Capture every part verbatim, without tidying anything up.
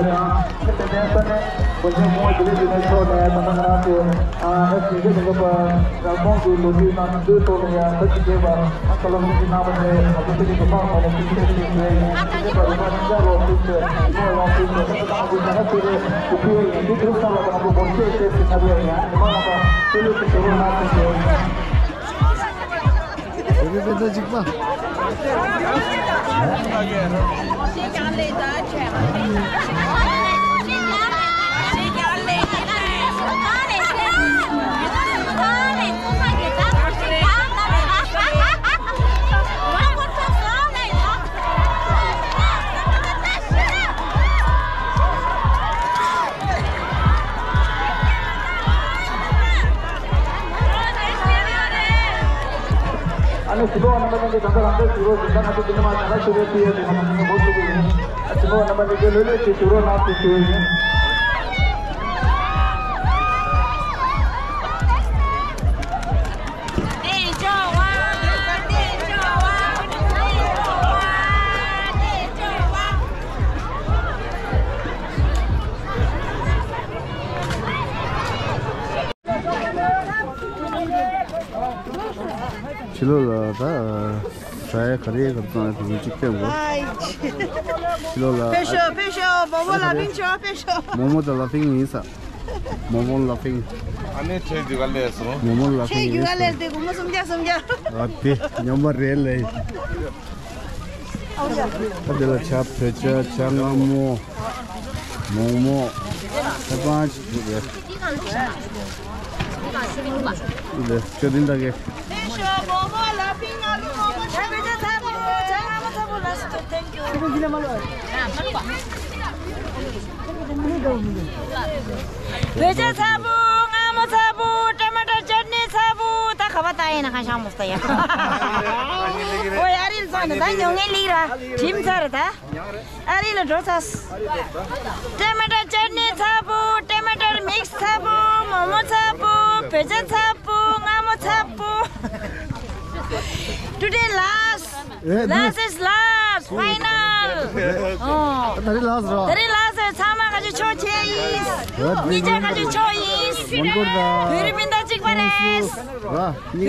ཡོད་ཀྱང་། དེ་ནས་ས་གནས་འགོ་འཛིན་སྐུ་ངོ་དགེ་ལེགས་འཇིགས་མེད་མཆོག་ནས་ད་ལྟ་ང་རང་ཚོའི་ཨ་ཨེ་སི་ཉིས་བརྒྱ་ཞེ་ལྔ་པ་རང་ཁོང་གི་ལོ་རྒྱུས་ནང་དུ་ཐོག་ལ་ཡང་ཁ་ཅིག་བྱས་པ་ཨ་བཀའ་སློབ་གནང་གནང་བ་དེ་ང་ཚོ་ཚེ་རིང་གི་ཕ་མ་ལ་ཐུགས་རྗེ་ཆེ་ཞུ་ཡ་ཡིན། དེ་ནས་པ་རུ་མ་ཉིན་ལོ་ཐུགས་རྗེ་ཆེ་ལོ་ཡང་ཐུགས་རྗེ་ཆེ་ད་ང་ཚོ་ད་ལྟ་ཚེ་རིང་གི་ཕུལ་ཡ་ཡིན། དེ་དུས་ཚང་བ་ད་ང་ཚོ་སྒོར་གཅིག་ཏོག་ཙམ་ཁ་པོ་ཡ་ཡིན། ཉི་མ་ལྔ་པ་ཆོས་ལུགས་ཀྱི་ཞུ་རོགས་གནང་ཐུགས་རྗེ་ཆེ། ཨ་ནི་སྤྱི་ཚོགས་རྣམ་པ་ཅན་གྱི་གང་ཟག་རང་སྦྱོང་ཞུ་རོགས་ཞུ་ན་ང་ཚོ་འདི་ནས་མར་ད་ག་ཞུ་རོགས་ཞུ་ཡས་དེ་ང་ཚོ་འགོ་ཚུགས་ཀྱི་ཡིན། ཨ་སྤྱི་ཚོགས་རྣམ་པ་ཅན་གྱི་ལྷོད་ལྷོད་ཀྱིས་ཞུ་རོགས་གནང་ཞེས་ཞུ་ཡི་ཡིན། ཕྱི་ལོགས་ལ་ད་ཟ་ཡ་ག་རེ་ག་རེ་བཏང་ཡ་དེ་ཚོ་གཅིག་བལྟས་འོ། ཕྱི་ལོགས་ལ་ཕེབས་ཤོག་ཕེབས་ཤོག་མོག་མོག་ལ་ཕིང་ཤོག་ཕེབས་ཤོག་མོག་མོག་དང་ལ་ཕིང་ཡིན་ས། མོག་མོག་ལ་ཕིང་། ཨ་ནི་ཁྲལ་རྒྱུ་ག་ལས་སོང་། མོག་མོག་ལ་ཕིང་ཡིན་ས། ཁྲལ་རྒྱུ་ག་ལས་དེ་སྒོར་མོ་སུམ་བརྒྱ་སུམ་བརྒྱ། ཨ་དེ་ཉམས་པ་རེད་ལེ། ཨ་དེ་ལ་ཇ་བོད་ཇ་ཇ་མངར་མོ། མོག་མོག་ཆ་ཚང་ཞིག་འདུག་གས། འདི་ལས་ཅོ་དིན་ད་གས། བོད་ཇ་ཚ་པོ། མངར་མོ་ཚ་པོ། ཊ་མ་ཊར་ཅཊ་ནི་ཚ་པོ། ད་ག་པ་ད་ཡིན་ན་གང་ཤང་མོ་སྟ་ཡ། ཨོ་ཡ་རིལ་ཚ་ནི་ད་ཉོ་ངེ་ལིག་ར། ཁྲིམས་ཚ་རེད་ད། ཨ་རི་ལ་འགྲོ་ཚར། ཊ་མ་ཊར་ཅཊ་ནི་ཚ་པོ། ཊ་མ་ཊར་མིག་སི་ཚ་པོ། མོག་མོག་ཚ་པོ། བོད་ཇ་ཚ་པོ། མངར་མོ་ཚ་པོ། Today last. ཨེ་འདི། Last is last. Final. ཨོ། ད་རེས་ལ་སི་རོ། ད་རེས་ལ་སི་ཚང་མ་ག་ཅི་ཆོག་ཆེ་ཡིན། ཨེ་འདི། ཉིན་ཆ་ག་ཅི་ཆོག་ཡིན། མོན་གྷོ་ད། བོད་རིགས་སྤུན་ཟླ་གཅིག་པ་རེད། ར།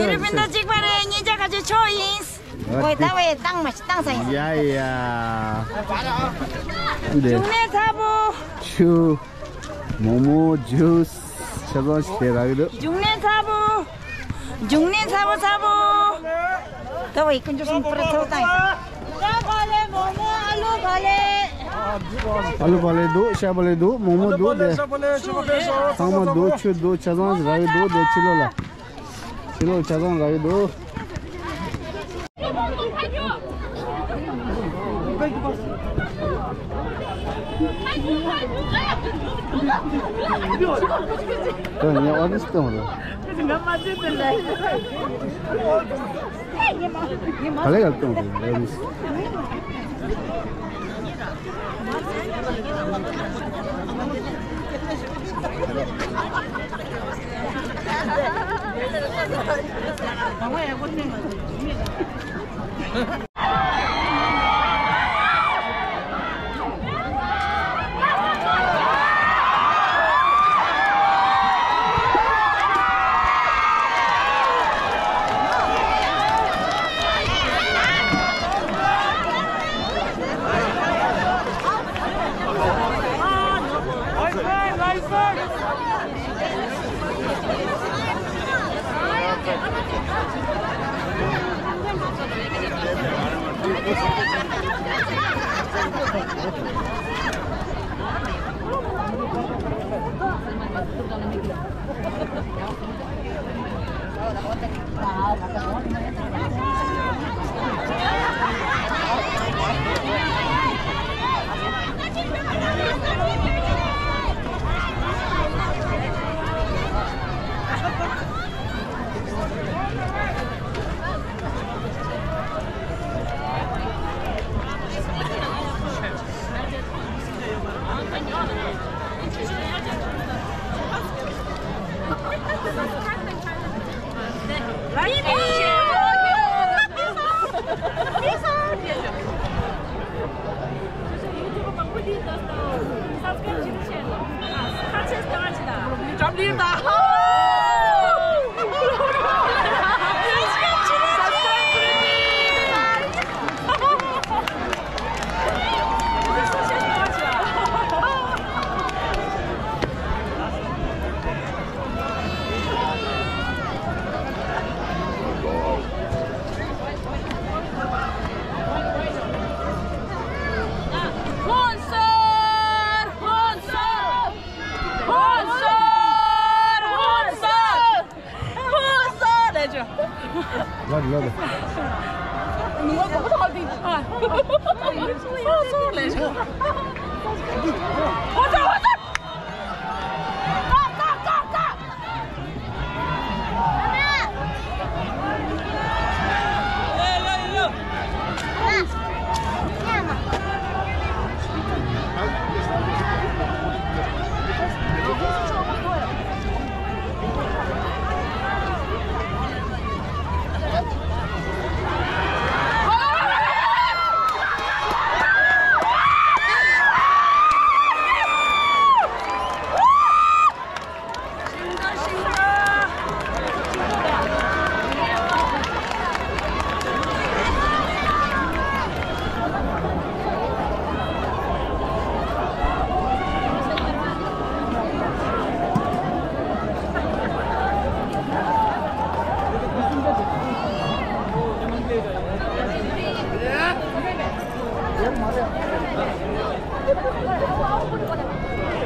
བོད་རིགས་སྤུན་ཟླ་གཅིག་པ་རེད། ཉིན་ཆ་ག་ཅི་ཆོག་ཡིན། ཨོ་ད་བས་བཏང་མ་ཞིག་བཏང་ས་ཡིན། ཡ་ཡ། འདི། འབྱུང་གནས་ཚ་པོ། ཆུ། མོག་མོག་ཇུས། ཆ་ཚང་ཞིག་དེ་རག་གི་འདུག་འབྱུང་གནས་ཚ་པོ། འབྱུང་གནས་ཚ་པོ་ཚ་པོ། ད་བས་ཀུན་སྤྱོད་སུམ་པར་ཚ་པོ་བཏང་ཡིན། ཨ་ལུ་བ་ལེ་འདུག་ཤ་བ་ལེ་འདུག་མོག་མོག་འདུག་དེ། ཚང་མ་འདུག་ཆུ་འདུག་ཆ་ཚང་ཞིག་རག་གི་འདུག་དེ་ཕྱི་ལོགས་ལ། ཕྱི་ལོགས་ཆ་ཚང་རག་གི་འདུག་ད་ངས་ཨོ་ཌི་སི་བཏང་བ་རེད། ག་ལེ་ག་ལེ་བཏང་བ་རེད།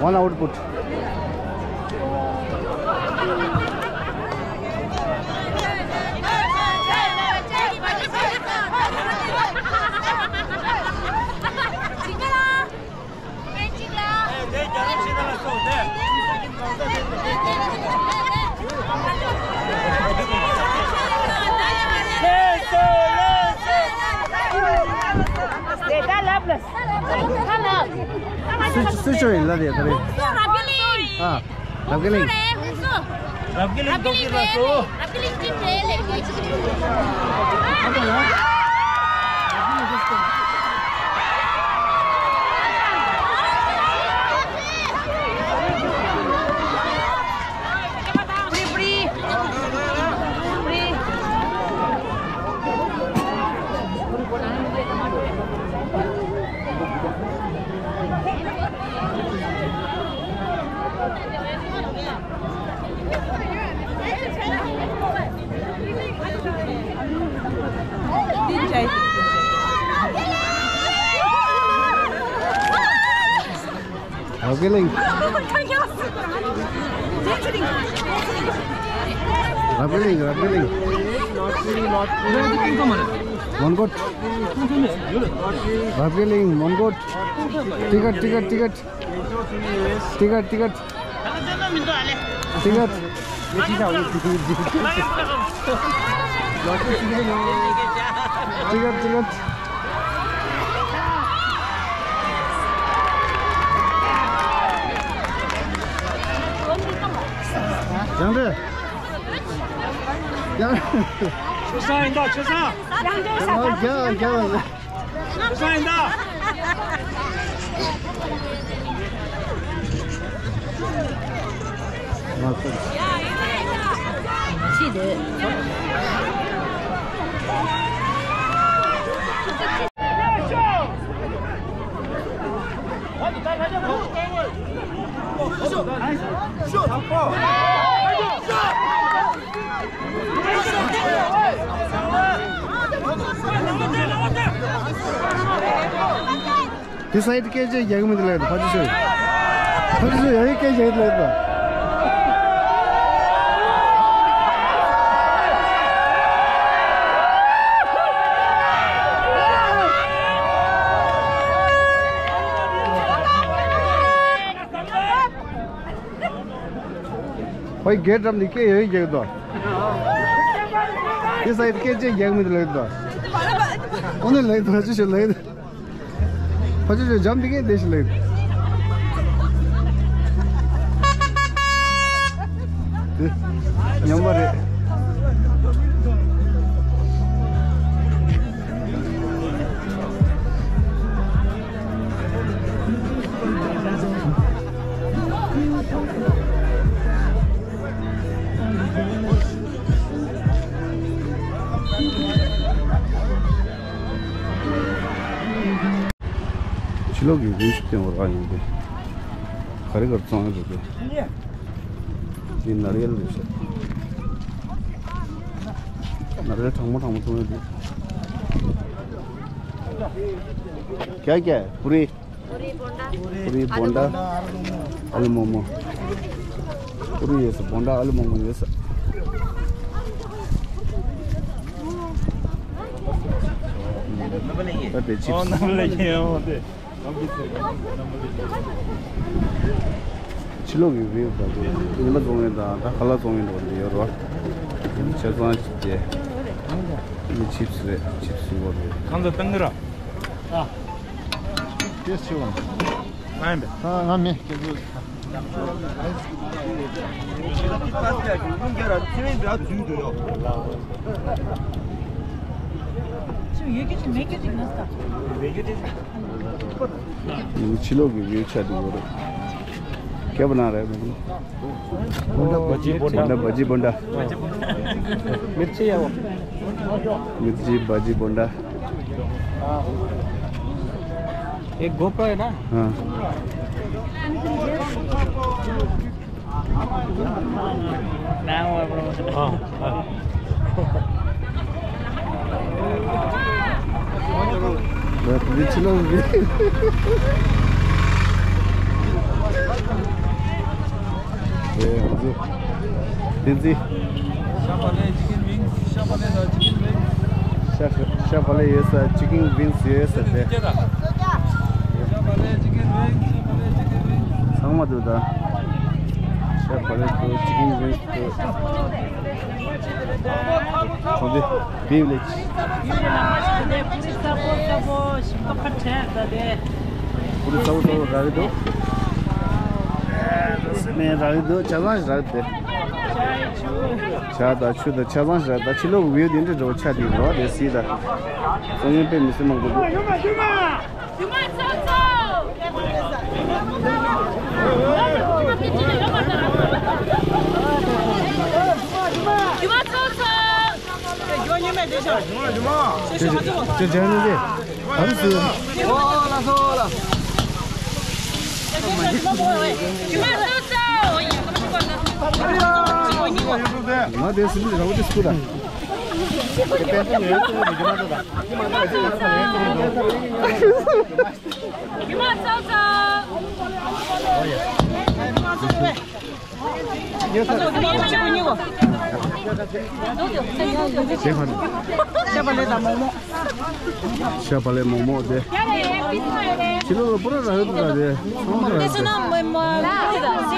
One output. སུ་སུ་ཆོས་ཡིན་ལ་རེད་ད་རེད། ཨ། རབ་དགེ་གླིང་། རབ་དགེ་གླིང་། རྡོ་སྐྱིད་ལ་སོ། རབ་དགེ་གླིང་། རབ་དགེ་གླིང་། རབ་དགེ་གླིང་། མོན་གྷོ། རབ་དགེ་གླིང་། མོན་གྷོ། ཏི་ཀཊ། ཏི་ཀཊ། ཏི་ཀཊ། ཏི་ཀཊ། ཏི་ཀཊ། ཏི་ཀཊ། ཏི་ཀཊ། ཏི་ཀཊ། ཡང་རེད། ཡང་རེད། ཆོས་སང་ཡིན་ད། ཆོས་སང་། ཡང་རྒྱ་རྒྱ། དེ་སའི་ཌི་སྐད་ཆ་རྒྱག་གི་མི་འདུག་ལབ་ད། ཕ་ཆུ་ཤོད། ཕ་ཆུ་ཤོད་ཡང་སྐད་རྒྱག་གི་ལབ་ད། ཕའི་རྒྱལ་འགྲམ་ནས་སྐད་ཡོད་རྒྱག་དོ། དེ་སའི་སྐད་ཆ་རྒྱག་མི་འདུག་ལབ་དོ། ཨོ་ནི་ལབ་དོ། ཕ་ཆུ་ཤོད་ལབ་དོ། ཕ་ཆུ་ཤོད་འཇམ་དེ་གས་དེ་ཞིག་ལབ་དོ། དེ་ཉམས་པ་རེད། ཕྱི་ལོགས་ཀྱི་རིན་ཆེན་སྟེང་བར་ཨ་ཡིན་ཏེ། ག་རེ་གར་བཙོང་ཡ་རེད་པས། འདི་ནར་ཡལ་རེད་ཤག་ནར་ཡལ་གྲང་མོ་གྲང་མོ་བཙོང་ཡ་རེད། क्या क्या है? पूरी। पूरी बोंडा। आलू मोमो। पूरी ये सब बोंडा, आलू मोमो ये सब। ད་དེ་ཆིབས། ཕྱི་ལོགས་ཀྱི་བིའུ་དང་དེ་ཉི་མ་བཙོང་མཁན་དང་ད་ཁ་ལག་བཙོང་མཁན་འདྲ་པོ་འདི་ཡོད་རེད་བ། ཆ་ཚང་ཅིག་བྱས། འདི་ཆིབས་རེད། ཆིབས་ཡོད་རེད། གང་ལ་བཏང་གི་ར། ཨ། ཏེས་ཆེ་བ། ང་ཡིན་པས། ཨ། ང་མེད། ཁྱེད་ཚོ། ཕྱི་ལོགས་ཀྱི་བིའུ་ཆ་འདི་ཡོད་རེད། ཁྱེད་པ་ན་རེད། འདི་བ་ཇི་བོན་ཌ། འདི་བ་ཇི་བོན་ཌ། མིར་ཅི་ཡ་བོ། མིར་ཅི་བ་ཇི་བོན་ཌ། एक गोप्रो है ना? हाँ। हाँ, हाँ। बस, बिचलों में। ए, हजुर। दिदी। ཤ་བག་ལེབ་ཅི་ཀན་ཝིང་སི། ཤ་བག་ལེབ་དང་ཅི་ཀན་ཝིང་སི། ཤ་བག་ལེབ་ཡོད་ས་ཅི་ཀན་ཝིང་སི་ཡོད་ས་དེ། ཤ་བག་ལེབ་ཅི་ཀན་ཝིང་སི། ཤ་བག་ལེབ་ཅི་ཀན་ཝིང་སི། ཚང་མ་འདུག་ད། ཤ་བག་ལེབ་འདུག་ཅི་ཀན་ཝིང་སི་འདུག་ཚོང་འདི་བིའུ་ལེ་ཅི། ཕུ་རི་ཚ་པོ་ཚ་པོ་ཞིམ་པོ་ཁ་བྲལ་ད་དེ། ཕུ་རི་ཚ་པོ་ཚ་པོ་རག་གི་འདུག་ཨ། ད་སེ་མེད་རག་གི་འདུག་ཇ་ཚང་ཞིག་རག་གི་འདུག་ཇ་དང་ཆུ་དང་ཇ་ཚང་ཞིག་རག་ད་ཕྱི་ལོགས་ཀྱི་བིའུ་དེ་འདྲ་འདྲ་པོ་ཆགས་བསྡད་ཡོད་རེད་དེ་སྲིད་ད། སང་ཉིན་དཔེ་མི་སྲིད་མང་པོ་འདུག་ཤ་བག་ལེབ་མོག་མོག་དེ། ཕྱི་ལོགས་ལ་པུ་ར་རག་ཡོད་ད་དེ། ཚང་མ་རག་ཡོད་དེ།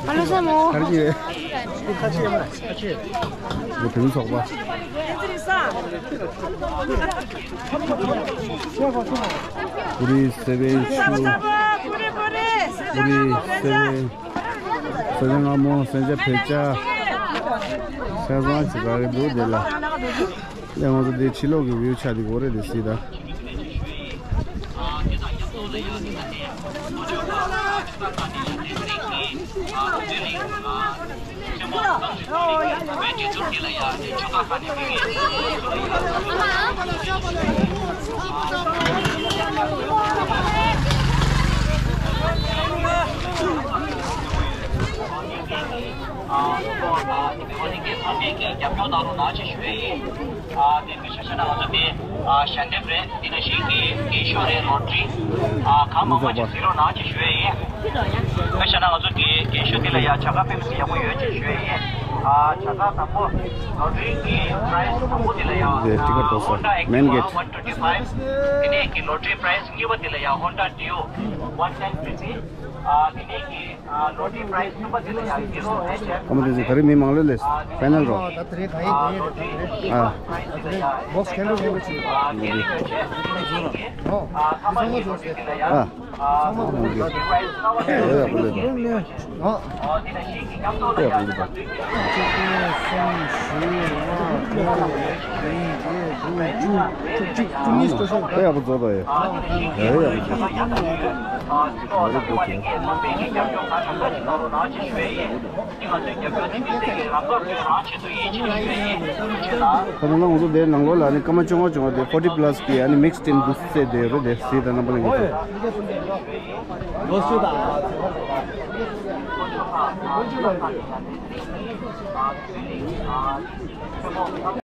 ཨ་ལོ་ས་མོ། ག་རེ་བྱེད། ཁ་ཆེ་ཡ་མ་ཁ་ཆེ། ཁ་ཆེ། ངོ་དེ་ཚོགས་པ། ཀུ་རི་སེ་བན་ཆུ། ཀུ་རི་སེ་བན། སེ་བན་ལྔ་མོ། སེན་ཅ་བེ་ཅ། ཤ་ཚང་ཅིག་ག་རེ་འདུག་དེ་ལ། ལས་ང་ཚོ་དེ་ཕྱི་ལོགས་ཀྱི་བིའུ་ཆགས་དེ་གོ་རེད་དེ་སྲིད་ད། ཨ། དེ་མི་ཤ་ཤ་ན་ང་ཚོ་དེ་ཨ་ཞལ་འདེབས་རེད། དེ་ནང་བཞིན་གྱི་རྒན་ཤོས་རེད། ལོ་ཊ་རི། ཨ། གང་མང་མང་ཅིག་གཟིགས་རོགས་གནང་ཅེས་ཞུ་ཡས་ཡིན། མི་ཤ་ཤ་ན་ང་ཚོ་དེ་རྒན་ཤོས་དེ་ལ་ཡ་བྱ་དགའ་དཔེ་མི་སྲིད་ཡག་པོ་ཡོད་ཅེས་ཞུ་ཡས་ཡིན། ཨ། བྱ་དགའ་དང་པོ་ལོ་ཊ་རི་གི་པ་རའི་སི་དང་པོ་དེ་ལ་ཡ་དེ་ཊི་ཀེ་ཊི་ཨ་ཧོན་ཌ་ཨེག་ཊི་ཝ་ཝན་ཊུ་ཝེན་ཊི་ཕའིབ། དེ་ནས་ཀྱི་ལོ་ཊ་རི་པ་རའི་སི་གཉིས་པ་དེ་ལ་ཡ་ཧོན་ཌ་ཌིའུ་ཝན་ཊེན་ཕི་ཕི། ཨ། དེ་ནས་ཀྱི་ཨ་ལོ་ཊ་རི་པ་རའི་སི་གསུམ་པ་དེ་ལ་ཡ་ཧི་རོ་ཨེཆ་ཨེཕ། ཨ་མ་དེ་ཚོ་ད་རེས་མི་མང་ལོས་ལས་ཕའི་ནལ་རོ། ཨ། ལོ་ཊ་རི་ཨ་ལོ་ཊ་རི་པ་རའི་སི་ཨ་ཁེ་རི་ཨེཆ་ཨེཕ། ཨ། ཨ་མ་དེ་ཚོ་ཨ་ཚང་མ་ལོས་ལས། ཨ། ཨ་མ་དེ་ཚོ་ཨ་ཡག་པོ་ལས་ད། ཨ། ཨ་མ་དེ་ཚོ་ཨ་ཡག་པོ་ལས་ད། ད་ཡག་པོ་བཟོ་ད་ཡ། ད་ཡག་པོ་བཟོ། ད་ཡག་པོ་བཟོ། ཁ་སང་ང་ཚོ་དེ་ནང་ལོགས་ལ་ནི་སྐར་མ་བཅོ་ལྔ་བཅོ་ལྔ་དེ་ཕོར་ཊི་པ་ལ་སི་གི་ཨ་ནི་མིག་སི་ཊིམ་འདུག་སེ་དེ་རེད་དེ་སྲིད་ད་རྣམ་པ་ལྷན་རྒྱས་ཚོ། ལོ་ཤུ་དང་།